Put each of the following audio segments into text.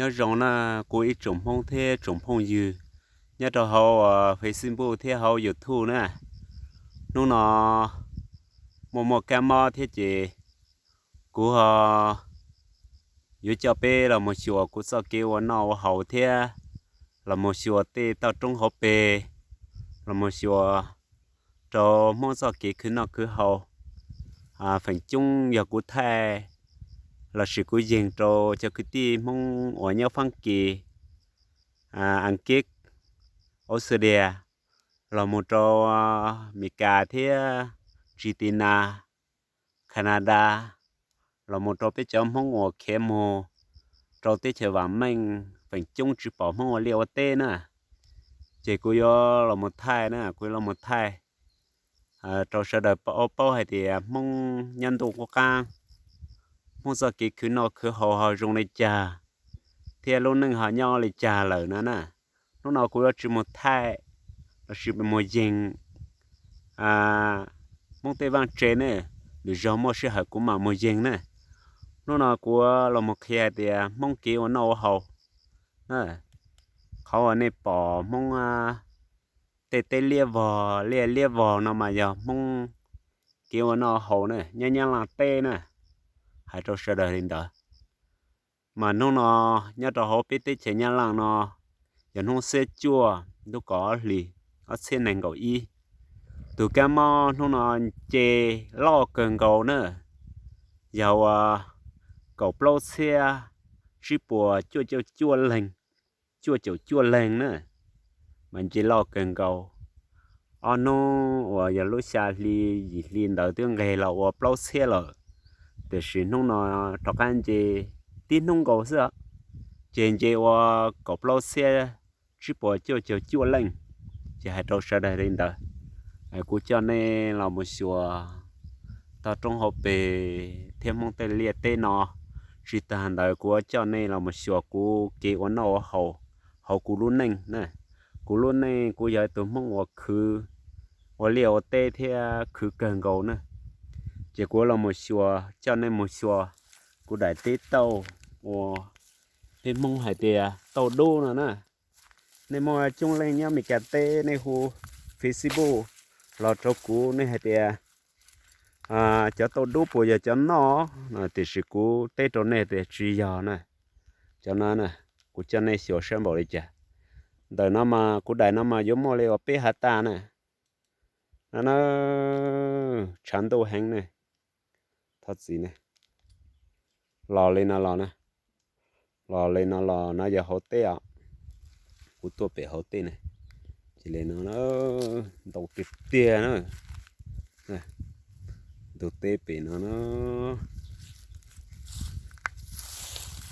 Nyob zoo na kuv ib tsoom Hmoob thiab tsoom phooj ywg nyob rau hauv Facebook thiab hauv YouTube na. Hnub no muaj muaj kab mob thiab ces kuv ho yuav coj peb los mus xyuas kuv txoj kev ua noj ua haus thiab los mus xyuas tej toj roob hauv pes, los mus xyuas rau Hmoob txoj kev khwv noj khwv haus. Feem coob yog kuv thaij lossis kuv yeeg rau cov kwv tij Hmoob uas nyob Fab Kis, Askiv, Australia, los mus rau Mes Kas thiab Argentina, Canada, los mus rau peb cov Hmoob uas khiav mus rau teb chaws vam meej, feem coob tsis pom Hmoob ua liaj ua teb na. Ces kuv yuav los mus thaij na, kuv yuav los mus thaij rau sawv daws paub hais tias Hmoob nyob ntuj qub qab, Hmoob txoj kev khwv noj khwv haus ho zoo li cas, thiab lub neej ho nyob li cas lawm na na. Hnub no kuv yuav tsis mus thaij lossis mus yeeg Hmoob tej vaj tse ne, lwm zaug muaj sij hawm kuv mam mus yeeg na. Hnub no kuv los mus qhia hais tias Hmoob kev ua noj ua haus na, qhov uas nej pom Hmoob tej teb liab vog liaj liab vog no mas yog Hmoob kev ua noj haus na, nyob Nyab Laj teb na, hais rau sawv daws li ntawd. Mas hnub no nyob rau hauv peb teb chaws Nyab Laj no yog hnub xiab cuaj ntuj kaum ob hlis ob txhiab nees nkaum ib. Tus kab mob hnub no nce loj kawg nkaus na, yog uas kaum plaub txhiab tsib puas cuaj caum cuaj leeg, cuaj caum cuaj leeg na, mas nce loj kawg nkaus. Ob hnub uas yog lub xya hli yim hli ntawd twb nqes los ua plaub txhiab lawm, tiam sis hnub no rov qab nce tib hnub nkaus xwb, ces nce ua kaum plaub txhiab tsib puas cuaj caum cuaj leej. Ces hais rau sawv daws li ntawd, kuv coj nej los mus xyuas toj roob hauv pes thiab Hmoob tej liaj teb no. Tsis tas ntawd kuv yuav coj nej los mus xyuas kuv kev ua noj ua haus hauv kuv lub neej na. Kuv lub neej kuv yog ib tug Hmoob uas khwv ua liaj ua teb thiab khwv kawg nkaus na. Ces kuv los mus xyuas, coj nej mus xyuas kuv daim teb tauj uas peb Hmoob hais tias tauj dub no na. Nej muaj coob leej nyob Mes Kas teb nej hu Facebook los rau kuv, nej hais tias cov tauj dub puas yog cov noj no, tiam sis kuv teb rau nej tias tsis yog na. Cov no na, kuv coj nej xyuas saib npaum li cas. Ntawm no mas kuv daim no mas yuav muaj li uas peb ha tas na. No na, tshav ntuj heev ne. Thov txim ne. Los li no los na, los li no los no yog hauv teb os. Kuv tuaj pem hauv teb ne, ces li no ntau tiag tiag na. Ntug teb pem no na,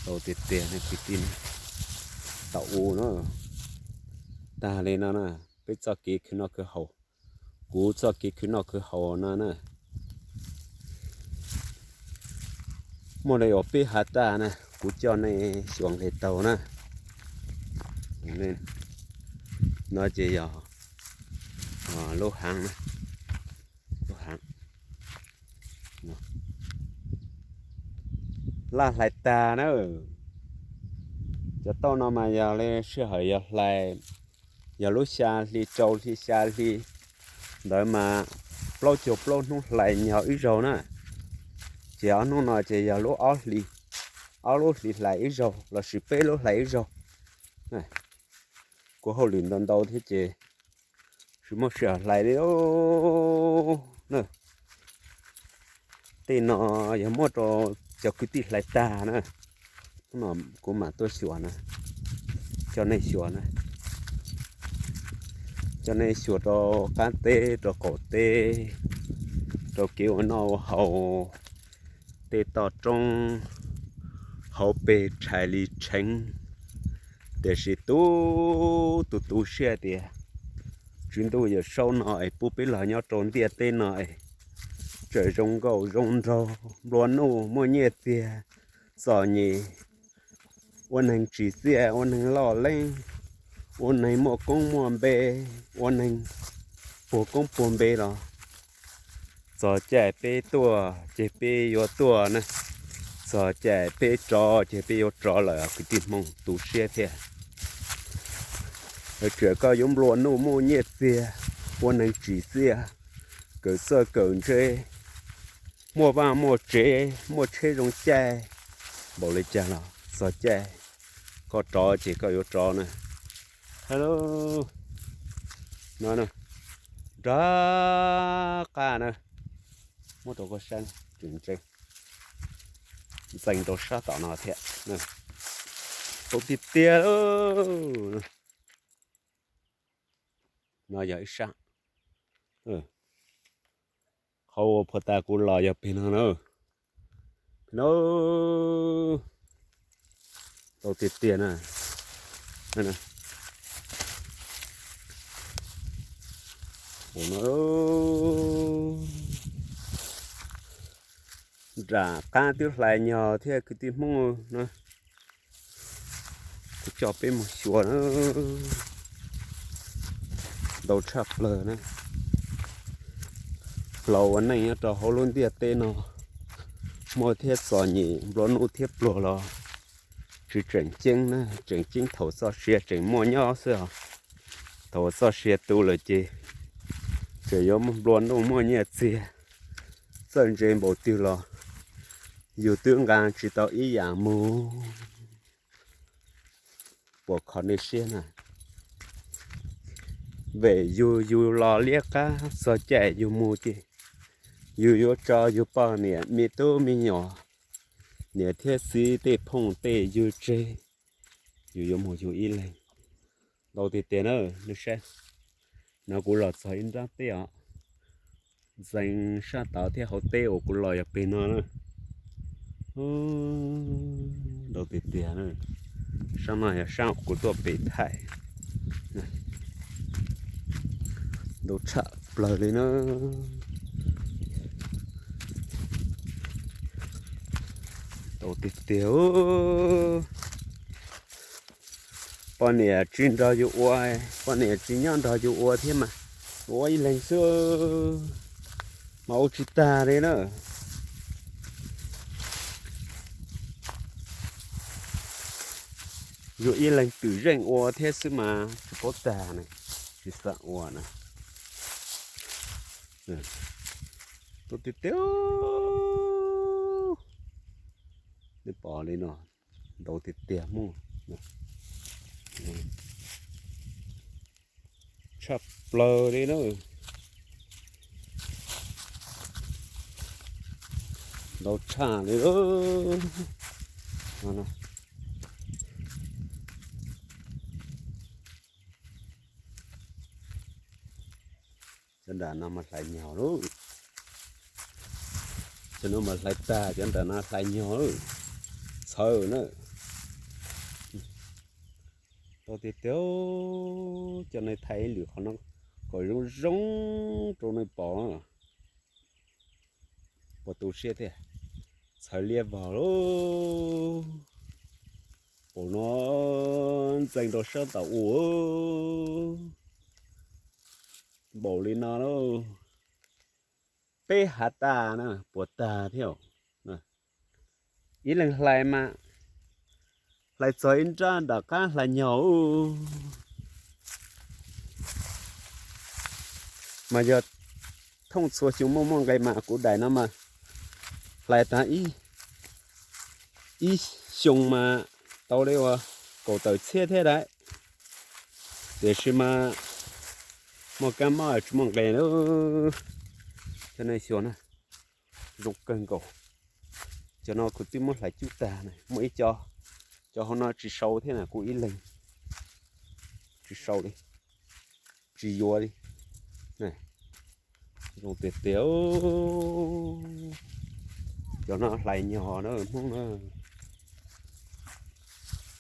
ntau tiag tiag ne kwv tij. Tau u na, tag li no na, peb txoj kev khwv noj khwv haus, kuv txoj kev khwv noj khwv haus no na. Muaj li uas peb ha tas na, kuv coj nej xyuas nqe taug na. No ces yog lub haav, lub haav laj hlais tag na. Cov tauj no mas yog li sij hawm yog hlais, yog lub xya hli rau hli xya hli ntawd mas plaub caug plaub hnub hlais nyog ib zaug na. Ces ob hnub no ces yog lub ob hli, ob lub hli hlais ib zaug lossis peb lub hlais ib zaug. Kuv hauj lwm ntau ntau thiab ces tsis muaj sij hawm hlais li na. Tej no yog muab rau cov kwv tij hlais tag na, kuv mam tuaj xyuas na, coj nej xyuas na, coj nej xyuas rau qab teb rau qaum teb, rau kev ua noj ua haus. Tej toj roob hauv pes tshais li tsheev, tiam sis tu tu tu siab tias Tswv Ntuj Yawm Saub no es pub peb los nyob rau ntiaj teb no es tseem zoo nkauj zoo nraug, nplua nuj muaj nyiaj txiag txom nyem, ua neeg tsim txiaj, ua neeg loj leeb, ua neeg muaj koob muaj npe, ua neeg puag koob puag npe los txog caij peb tuaj ces peb yuav tuaj na, Txog caij peb rov ces peb yuav rov lawm kwv tij Hmoob, tu siab thiab. Tseem koj yuav nplua nuj muaj nyiaj txiag, ua neeg tsim txiaj, kawm txawj kawm ntse, muaj vaj muaj tsev, muaj tsheb zoo caij npaum li cas los txog caij koj rov ces koj yuav rov na. Hello, no na, nrov qab na, muab rau koj saib, tseem ntse, ntxeev rau sab tom no thiab. Tau tiag tiag. No yog ib sab. Qhov uas puag ta kuv los yog pem no na. Pem no, tau tiag tiag na. Nram qab twb hlais nyog thiab kwv tij Hmoob na. Kuv coj peb mus xyuas na. Ntau tshaj plaws na. Hlau ua neej nyob rau hauv lub ntiaj teb no muaj thiab txom nyem nplua nuj thiab pluag los tsis tseem ceeb na, tseem ceeb thaum txoj sia tseem muaj nyob xwb os. Thaum txoj sia tu lawm ces tseem yuav nplua nuj muaj nyiaj txiag, txawj ntse npaum twg los yus twb nqa tsis tau ib yam mus. Puas kho nej siab na. Vim yus, yus los liab qab txog caij yus mus ces yus yuav tso yus poj niam me tub me nyuam, niam thiab txiv tej phooj tej ywg tseg, yus yuav mus yus ib leeg. Ntau tiag tiag na, nej saib. No kuv los txog ib nrab teb os. Ntxeev sab tod thiab hauv teb uas kuv los yog pem no na. Ntau tiag tiag na. Sab no yog sab uas kuv tuaj pem thaij. Ntau tshaj plaws li na. Ntau tiag tiag. Poj niam tsis nrog yus ua, poj niam tsis nyob nrog yus ua thiab mas, ua ib leeg xwb mas ua tsis tag li na. Yus ib leeg twm zeej ua thiab xwb mas tsis paub tag na, tsis xav ua na. Ntau tiag tiag. Nej pom li no, ntau tiag tiag Hmoob. Tshaj plaws li na. Ntau tshaj li. Cov nram no mas hlais nyog lauj. Cov no mas hlais tag, cov nram no hlais nyog lauj. Txhawv na. Tau tiag tiag, coj nej thaij ib lwm qhov no kom zoo zoo rau nej pom. Puas tu siab tiag, txhawv liab vog lauj. Pom no ntxeev rau sab tom ub. Npaum li no lauj. Peb hav tas na puas tag thiab. Ib leeg hlais mas hlais txog ib nrab nram qab hlais nyog. Mas yog thooj txhua xyoo muaj muaj nqe mas kuv daim no mas hlais tag ib, ib xyoo mas tau li uas kaum tawm txhiab thiab daim. Tiam sis mas muaj kab mob tsis muaj nqe na. Cov no xyuas na, zoo kawg nkaus. Cov no kuv twb muab hlais cub tag na, muaj ib co, cov hauv no tsis sau thiab na, kuv ib leeg tsis sau li, tsis yuav li. Zoo tiag tiag. Cov no hlais nyog na Hmoob na,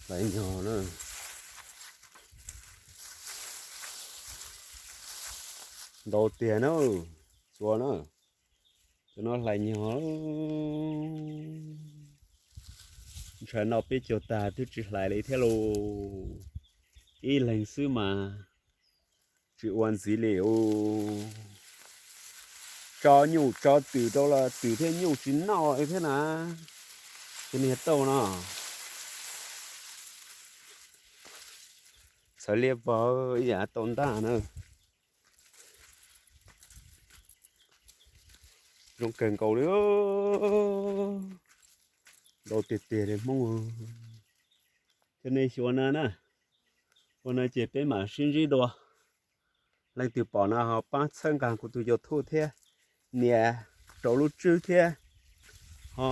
hlais nyog na. Ntau tiag na, xyuas na, cov no hlais nyog. Ntshai no peb caug tag twb tsis hlais li thiab lauj. Ib leeg xwb mas tsis ua ntxiv li. Tso nyuj tso twm rau los twm thiab nyuj tsis noj li thiab na. Cov niag tauj no, txhawv liab vog, ib yam tau ntaj na. Zoo kawg nkaus li, ntau tiag tiag li Hmoob. Cov niag xyuas na na, ua no ces peb mam sib ntsib dua. Leej twg pom no ho pab txhawb nqa kuv tus YouTube thiab, nias rau lub tswb thiab, ho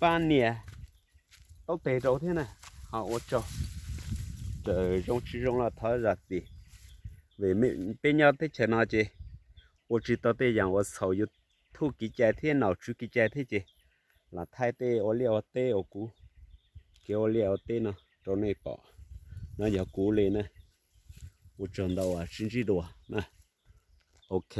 pab nias taub tes rau thiab na, ho ua tsaug. Txawm zoo tsis zoo los thov zam txim, vim peb nyob teb chaws no ces ua tsis tau tej yam uas txhaum YouTube kev cai thiab nom tswv kev cai thiab ces lam thaij tej ua liaj ua teb uas kuv kev ua liaj ua teb no rau nej pom. No yog kuv li na, ua tsaug ntau, sib ntsib dua na. Ok.